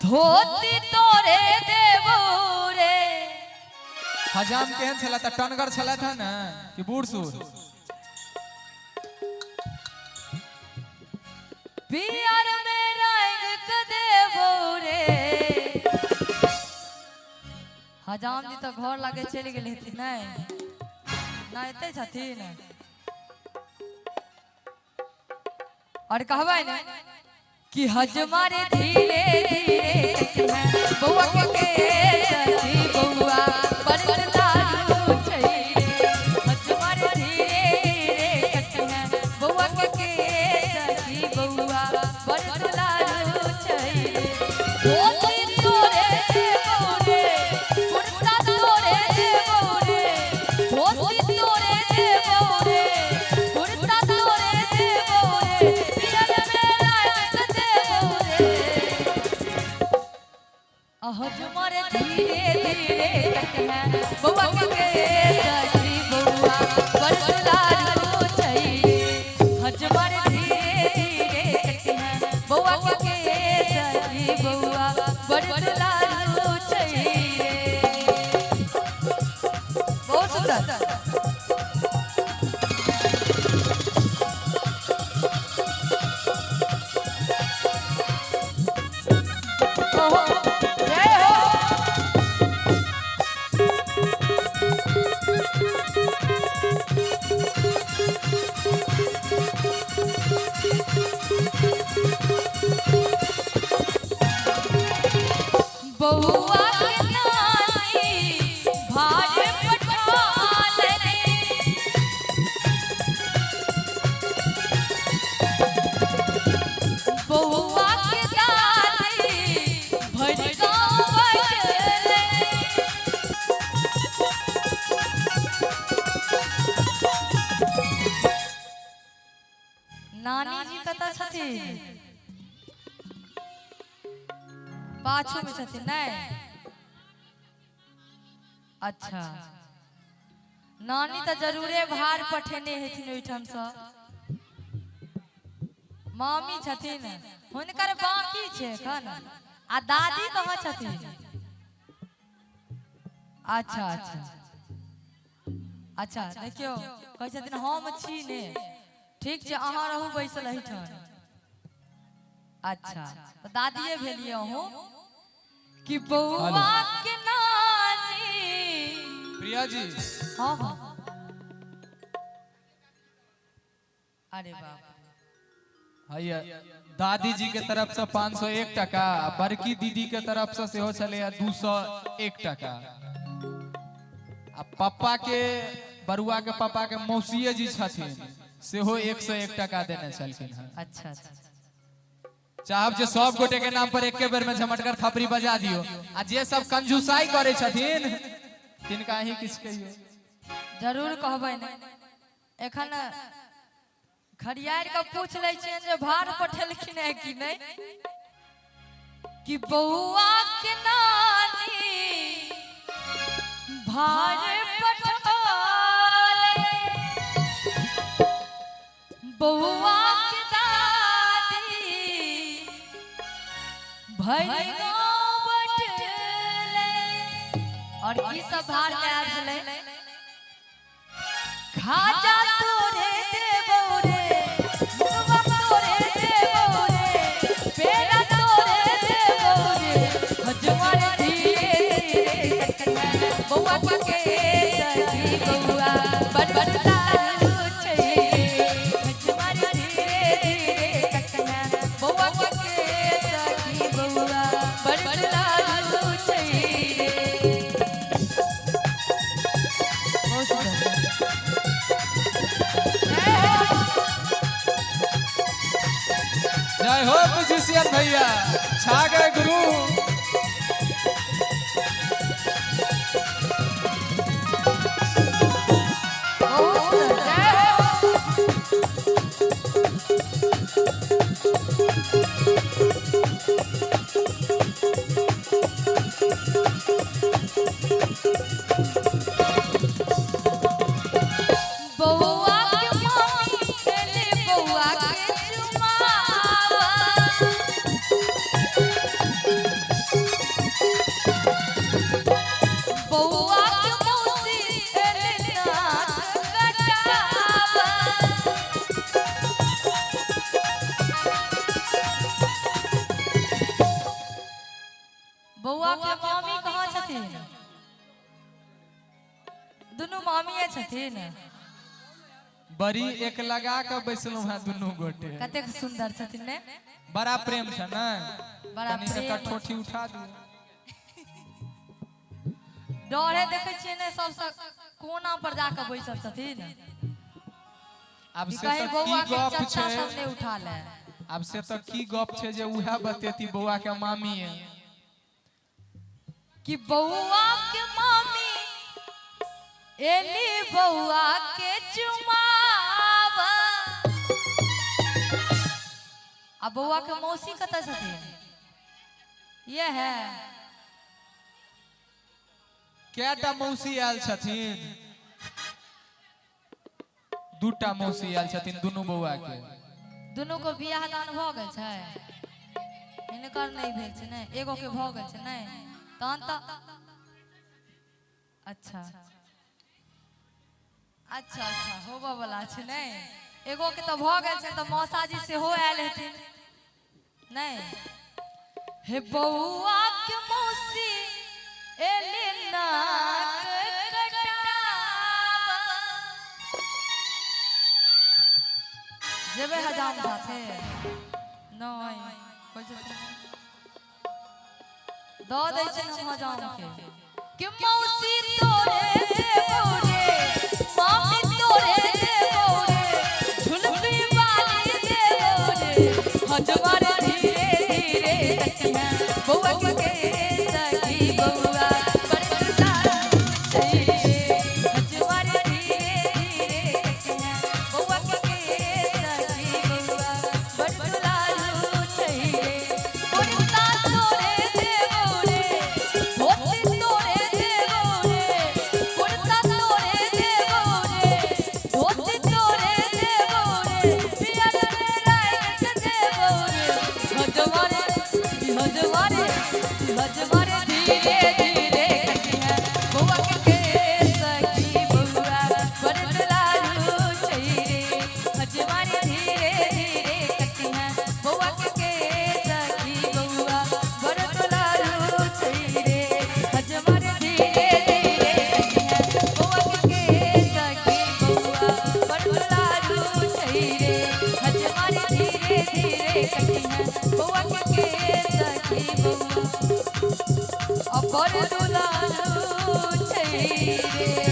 धोती तोरे देबो रे। हजाम केहन छलथि? तऽ टनगर छलथि है ने कि बूढ़ सूढ़? पियर में रंग के देबो रे। हजाम जी तऽ घर लागे चलि गेल हेथिन। नहि नहि, एते छथिन। और कहबै ने कि हजमा रे धीरे धीरे बौआ के सखी बौआ बड़ दुलारू छै रे। हजमा रे धीरे धीरे कटिहे बौआ के सखी बौआ बड़ दुलारू छै रे। धोती तोरे देबो रे, कुर्ता तोरे देबो रे, धोती तोरे देबो रे, कुर्ता तोरे देबो रे, पियर में रंग देबो रे। अहज मरे धीरे धीरे कटिहे बौआ के सखी बौआ बड़ दुलारू छै रे। हज मरे धीरे धीरे कटिहे बौआ के सखी बौआ बड़ दुलारू छै रे। बहुत सुंदर। ओहो, जय हो। बउआ के नानी भार पठालने, बउआ के दादी भरि गाँव बटले। नानी जी कतऽ छथिन? पाछू में छथिन? नहि, अच्छा, नानी तऽ जरूरे भार पठेने हेथिन ओहिठामसँ। मामी छथिन, हुनकर बाकी छै एखन। आ दादी कहाँ छथिन? अच्छा अच्छा अच्छा, देखियौ, कहै छथिन हम छी ने। ठीक छै, अहाँ रहू बैसल एहिठाम। अच्छा, तऽ दादिये भेलियै अहूँ कि बौआ के नानी। प्रिया जी। हाँ हाँ, अरे बाप। हैया, दादी जी के तरफ से 501 टका आ बड़की दीदी के तरफ से सेहो छलैया 201 टका आ पप्पा के, बरुआ के पापा के मौसीये जी छथिन, सेहो 101 टका देने छलखिन हँ। अच्छा अच्छा। चाहब जे सब गोटे के नाम पर एके बेर में झमटगर थपड़ी बजा दियो आ जे सब कंजूसाई करे छथिन तिनका ही किछु कहियो। जरूर कहबै ने। एखन खरियार के पूछ लै छियनि जे भार पठेलखिन है कि नहि। कि बौआ के नानी भार पठौले, बौआ के दादी भरि गाँव बटले। और की सब भार में आयल छलै? खाजा तोरे देबो रे, मुआ तोरे देबो रे, पेड़ा तोरे देबो रे, हजमर धीरे धीरे कटिहे बौआ के सखी बौआ बड़ दुलारू छै रे। हजमर धीरे धीरे कटिहे बौआ के सखी बौआ बड़ दुलारू छै रे। बहुत सुंदर। जय हो। जय हो म्यूजिशियन भैया, छा गए गुरु। बहुत सुंदर, जय हो। बौआ के मामी खेले बौआ के चुमावा। बौआ के मामी कहाँ छथिन? दुनू मामिए छथिन। बड़ी एक लगा के बैसलहुँ हैं दुनू गोटे। कतेक सुंदर छथिन ने? बड़ा प्रेम छै ने? बड़ा कनी प्रेम। एकर ठोठी उठा दियौ। डरे देखै छियै ने, सबसँ कोना पर जाके बैसल छथिन। आब कि से कहीं तऽ की बौआ के गप चच्चा छै, सब नहि उठा ले। आब से तऽ की गप छै जे उएह बतेती बौआ के मामी है। कि बौआ के मामी एली बौआ के चुमावा। आ बौआ के मौसी कतऽ छथिन? ये है। कएटा मौसी आयल छथिन? दूटा मौसी आयल छथिन दुनू बौआ के। दुनू को बियाह दान भऽ गेल छै? हिनकर नहि भेल छै ने, एगो के भऽ गेल छै ने, तहन तऽ अच्छा अच्छा अच्छा होबऽ वाला छै ने। एगो के तऽ भऽ गेल छै, तऽ मौसाजी सेहो आयल हेथिन नहि? हे बौआ के मौसी एली नाक कटावा। जेबै हजाम साथे? नहि कोइ छथिन? दऽ दै छै हम हजाम के। कि मौसी तोरे देबौ रे, मामी तोरे देबौ रे, झुलफी वाली देबौ रे, हजमर धीरे धीरे कटिहा बौआ के सखी बौआ बड़ दुलारू छै रे। हजमर धीरे धीरे कटिहा बौआ के सखी बौआ बड़ दुलारू छै रे। कुर्ता तोरे देबौ रे, धोती तोरे देबौ रे, कुर्ता तोरे देबौ रे, धोती तोरे देबौ रे, पियर रे रंग देबौ रे, हजवारे हजवारे हजवारे धीरे धीरे कटिहा बौआ के सखी बौआ बड़ दुलारू छै रे। हजवारे धीरे धीरे कटिहा बौआ के सखी बौआ बड़ दुलारू छै रे। हजवारे धीरे धीरे कटिहा बौआ के सखी बौआ बड़ दुलारू छै रे। हजवारे धीरे धीरे कटिहा बौआ के सखी बौआ बड़ दुलारू छै रे।